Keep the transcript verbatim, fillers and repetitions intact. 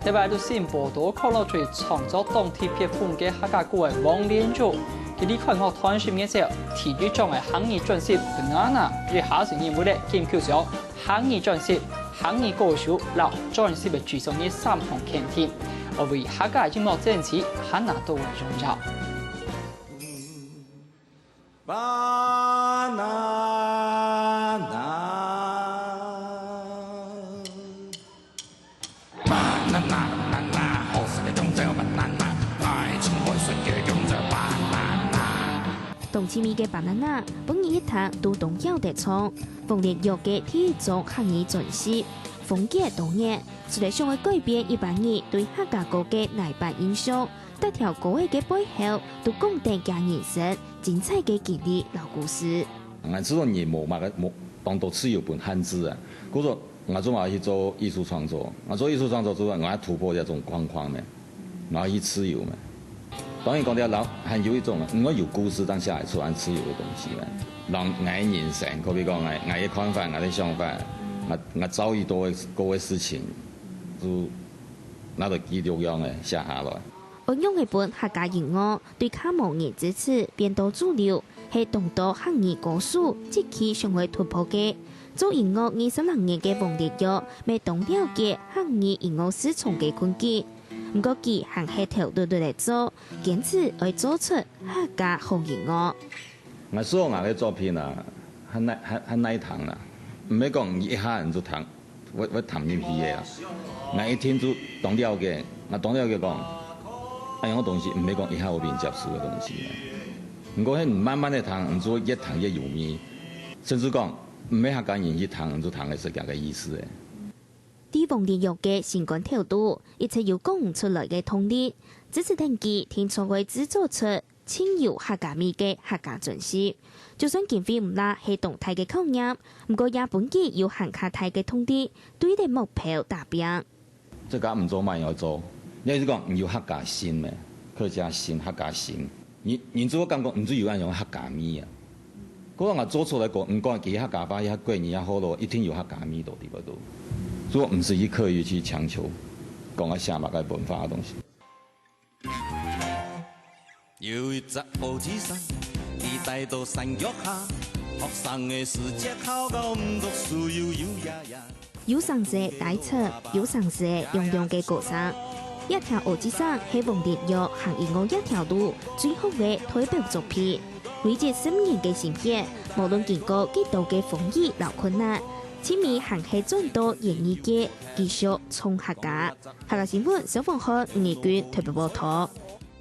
這擺就新報導，靠著創作當特別風格客家歌个黃連玉，佢離開樂團十年之後，第一張个客語專輯《Banana》，這下係入圍了金曲獎客語專輯、客語歌手摎專輯个最受歡迎三項肯定，為客家音樂爭取還較多个榮耀。 Banana。Banana，banana，好食个香蕉banana，愛情滿水个香蕉banana。當趣味个banana，分人一聽都當曉得唱。黃連玉个第一張客語專輯，風格多元，除了想愛改變一般人對客家歌个哪般印象，逐條歌仔个背後，都講等厥人生 精彩个經歷摎故事。𠊎知道人無麼个，無，當多自由分限制啊。故所，𠊎做麼去做藝術創作？𠊎做藝術創作之外，𠊎愛突破這種框框咩？𠊎愛去自由咩？當然講這老，還有一種啊，𠊎有故事，但係還係很自由个東西咩？讓𠊎个人生，可比講𠊎，𠊎个看法，𠊎个想法，𠊎，𠊎遭遇到个，過个事情，就拿到記錄樣个寫下來。 仰般个分客家音樂對較無人支持變到主流，係當多客語歌手積極想愛突破个。做音樂二十零年个黃連玉，乜當了解客語音樂市場个困境。毋過佢還係頭禿禿來做，堅持愛做出客家好音樂。 𠊎所有𠊎个作品啊，還耐，還，還耐聽啦。毋係講你一下你就聽，會，會聽入去个啊。𠊎一聽就當了解，𠊎當了解講，恁樣个東西毋係講一下會分人接受个東西啊。毋過係你慢慢个聽，你就會越聽越有味。甚至講，毋係客家人去聽，你就聽會識佢个意思个。 在黃連玉个心肝頭肚，一直有講毋出來个動力，支持等佢定著愛製作出盡有客家味个客家專輯。就算經費毋罅係當大个考驗，毋過也分佢有還較大个動力，對等目標打拚。自家毋做麼人愛做？你係講你有客家心咩？客家心，客家心。 人，人就會感覺你就有恁樣客家味啊。故所𠊎做出來歌，毋管佢客家話也好，國語也好咯，一定有客家味道在該肚。所以毋使去刻意去強求，講愛寫麼个文化个東西。有一隻烏雞生，佢戴到山腳下，學生个時節考到毋讀書又又呀呀。 有聲勢帶出，有聲勢个樣樣个歌聲。這條烏雞聲係黃連玉行音樂這條路最好个代表作品。累積十年个心血，無論經過幾多个風雨摎困難，盡尾還係轉到演藝界，繼續唱客家。客家新聞，蕭鳳翰、吳怡君特別報導。